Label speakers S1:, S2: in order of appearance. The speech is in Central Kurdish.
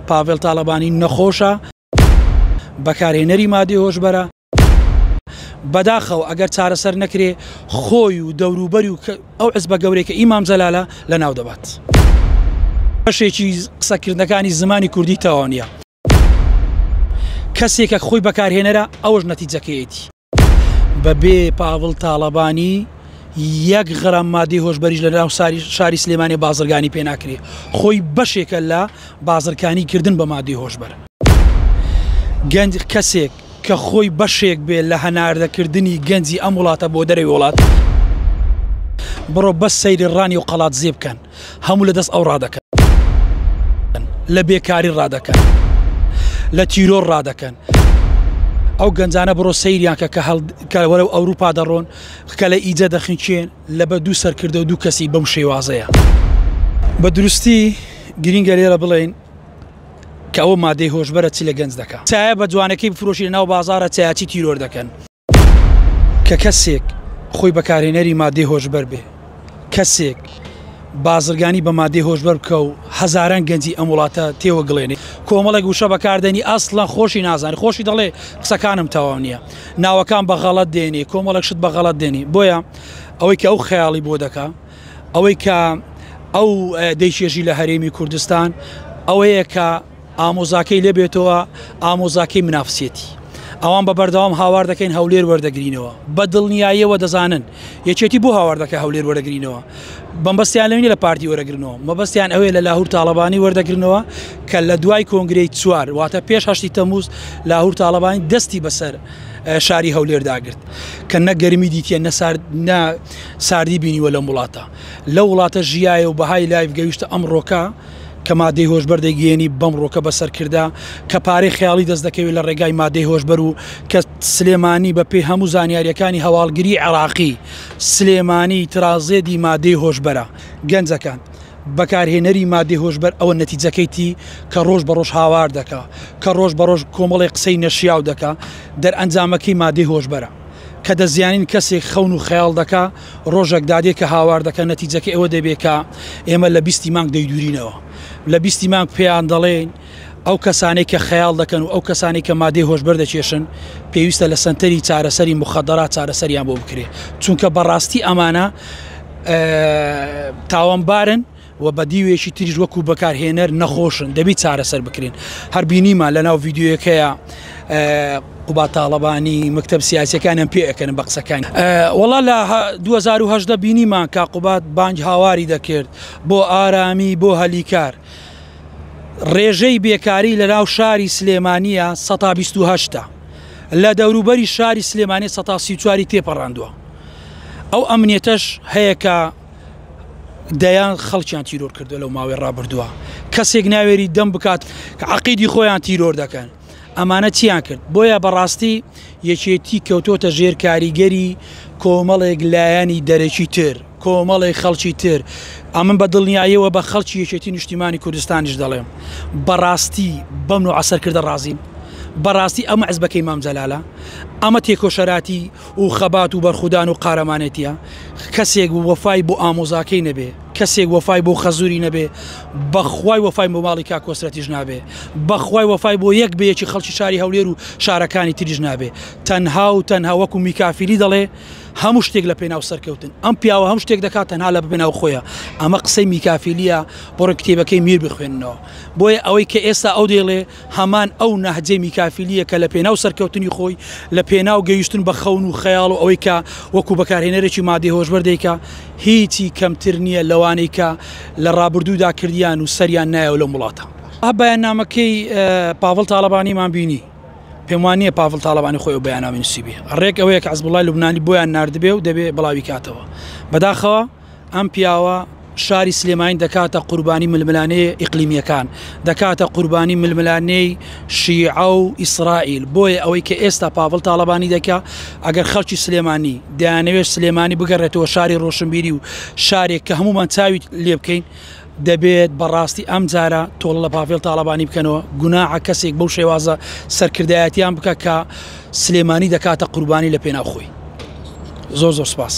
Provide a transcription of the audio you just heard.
S1: پاڤێڵ تاڵەبانی نەخۆشە، بەکارهێنەری مادەی هۆشبەرە، بەداخەوە ئەگەر چارەسەر نەکرێ خۆی و دەوروبەری و ئەو حزبە گەورەی کە ئیمام جەلالە لەناو دەبات. بەشێکی قسەکردنەکانی زمانی کوردی تەواو نییە. کەسێکە خۆی بەکارهێنەرە ئەوەش نەتیجەکەیەتی. بەبێ پاڤڵ تاڵەبانی یەک غرام مادەی هۆشبەریش لە ناو شاری سلێمانی بازرگانی پێ ناکرێ، خۆی بەشێکە لە بازرکانی کردن بە مادەی هۆشبەر. گەنج کەسێک کە خۆی بەشێک بێ لە هەناردەکردنی گەنجی ئەم وڵاتە بۆ دەرەوەی وڵات، بڕۆ بەس سەیری ڕانی و قەڵادزێ بکەن. هەموو لە دەست ئەو ڕادەکەن، لە بێکاری ڕادەکەن، لە تیرۆر ڕادەکەن. ئەو گەنجانە بڕۆ سەیریان کە کە وەرەو ئەوروپا دەڕۆن کە لە ئیجە دەخنکێن لە بە دوو سەرکردە و دوو کەسی بەم شێوازەیە. بە دروستی گرینگە لێرە بڵێین کە ئەوە مادەی هۆشبەرە چ لە گەنج دەکا. چایە بە جوانەکەی بفرۆشی لە ناو بازاڕە چایەچی تیرۆر دەکەن. کە کەسێک خۆی بەکارهێنەری مادەی هۆشبەر بێ، کەسێک بازرگانی بە مادەی هۆشبەر بکە و هەزاران گەنجی ئەم وڵاتە تێوەگڵێنێ، کۆمەڵێک وشە بەکاردێنی ئەسڵەن خۆشی نازانی، خۆشی دەڵێ قسەکانم تەواو نییە، ناوەکان بە غەڵەت دێنێ، کۆمەڵێک شت بە غەڵەت دێنی، بۆیە ئەوەی کە ئەو خەیاڵی بۆ دەکا، ئەوەی کە ئەو دەیچێژی لە هەرێمی کوردستان ئەوەیە کە ئامۆزاکەی لێ بێتەوە ئامۆزاکەی منافسیەتی ئەوان بە بەردەوام هاوار دەکەین هەولێر وەردەگرینەوە بە دڵنیاییەوە دەزانن یەکێتی بۆ هاوار دەکە هەولێر وەرەگرینەوە بەمبەستیان لەوینە لە پارتی وەرەگرنەوە مەبەستیان ئەوەیە لە لاهور تاڵەبانی وەردەگرنەوە کە لە دوای کۆنگرەی چوار واتە پێش هەشتی تەموز لاهور تاڵەبانی دەستی بەسەر شاری هەولێر داگرت کە نە گەرمی دیتیە نە سارد نە ساردی بینیوە لەم وڵاتە لەو وڵاتە ژیایە و بەهای لایف گەیشتە ئەمڕۆکە کە مادەی هۆشبەر دەیگەیەنی بەمڕۆکە بە سەرکردە کە پارەی خەیاڵی دەست دەکەوێت لە ڕێگای مادەی هۆشبەر و کە سلێمانی بە پێی هەموو زانیاریەکانی هەواڵگری عێراقی سلێمانی ترازێدی مادەی هۆشبەرە گەنجەکان بەکارهێنەری مادەی هۆشبەر ئەوە نەتیجەکەیتی کە ڕۆژ بە ڕۆژ هاوار دەکا کە ڕۆژ بە ڕۆژ کۆمەڵی قسەی نەشیاو دەکا دەرئەنجامەکەی مادەی هۆشبەرە. کە دەزیانین کەسێک خەون و خەیاڵ دەکا ڕۆژەک دادێ کە هاوار دەکە نەتیجەکەی ئەوە دەبێ کە ئێمە لە بیستی مانگ دەیدورینەوە لە بیستی مانگ پێیان دەڵێین ئەو کەسانەی کە خەیاڵ دەکەن و ئەو کەسانی کە مادەی هۆشبەر دەکێشن پێویستە لە سەنتەری چارەسەری مخدرات چارەسەریان بۆ بکرێ چونکە بەڕاستی ئەمانە تاوانبارن و بە دیوێکی تریش وەکو بەکارهێنەر نەخۆشن دەبی چارەسەر بکرێن هەر بینیمان لەناو ڤیدیۆیەکەیە قوباد تاڵەبانی مەکتەب سیاسیەکانیان پێ ئەکەن بە قسەکانی وەڵا لە 2010 بینیمان کا قوباد بانگ هاواری دەکرد بۆ ئارامی بۆ هەلیکار ڕێژەی بێکاری لە ناو شاری سلێمانیە 1970 لە دەوروبەری شاری سلێمانی 1940 تێپەڕاندووە ئەو ئەمنیەتەش هەیە کە دەیان خەڵکیان تیرۆر کردووە لەو ماوەی ڕابردووە کەسێک ناوێری دەم بکات کە عقیدی خۆیان تیرۆر دەکەن ئەمانە چیان کرد بۆیە بەڕاستی یەکێتی کەوتۆتە ژێر کاریگەری کۆمەڵێک لایەنی دەرەکی تر کۆمەڵێک خەڵکی تر ئەمن بە دڵنیاییەوە بە خەڵکی یەکێتی نیشتیمانی کوردستانیش دەڵێم بەڕاستی بەم نوعە سەرکردە ڕازین بەڕاستی ئەمە حزبەکەی مام جەلالە ئەمە تێکۆشەراتی و خەبات و بەرخودان و قارەمانێتیە کەسێک وەفای بۆ ئامۆزاکەی نەبێ کەسێک وەفای بۆ خەزوری نەبێ بەخوای وەفای بۆ ماڵی کاک کۆسرەتیش نابێ بەخوای وەفای بۆ یەک بە یەکی خەڵکی شاری هەولێر و شارەکانی تریش نابێ تەنها و تەنها وەکو میکافیلی دەڵێ هەموو شتێک لە پێناو سەرکەوتن ئەم پیاوە هەموو شتێک دەکات تەنها لە پێناو خۆیە ئەمە قسەی میکافیلیە بۆڕ کتێبەکەی میر بخوێننەوە بۆیە ئەوەی کە ئێستا ئەو دەیڵێ هەمان ئەو نەهجەی میکافیلییە کە لە پێناو سەرکەوتنی خۆی، لە پێناو گەیشتن بە خەون و خەیاڵ و ئەوەی کە وەکو بەکارهێنەرێکی مادەی هۆشبەر دەیکا، هیچی کەمتر نییە لەوانەی کە لە ڕابردوودا کردیان و سەریان نایەوە لەم وڵاتە. بەیاننامەکەی پاڤڵ تاڵەبانیمان بینی، پێم وا نییە پاڤڵ تاڵەبانی خۆی ئەو بەیاننامەی نووسیبێ، ڕێک ئەوەیە کە حزبوڵڵای لوبنانی بۆیان ناردبێ و دەبێ بڵاوی کاتەوە. بەداخەوە ئەم پیاوە شاری سلێمانی دەکاتە قوربانی ململانێ ئیقلیمیەکان، دەکاتە قوربانی ململانێی شیعە و ئیسرائیل، بۆیە ئەوەی کە ئێستا پاڤڵ تاڵەبانی دەکا، ئەگەر خەڵکی سلێمانی دەیانەوێت سلێمانی بگەڕێتەوە شاری ڕۆشنبیری و شارێک کە هەموومان چاوی لێ بکەین، دەبێت بەڕاستی ئەم جارە تۆڵە لە پاڤێڵ تاڵەبانی بکەنەوە، گوناحە کەسێک بەو شێوازە سەرکردایەتیان بکە کە سلێمانی دەکاتە قوربانی لە پێناو خۆی. زۆر زۆر سپاس.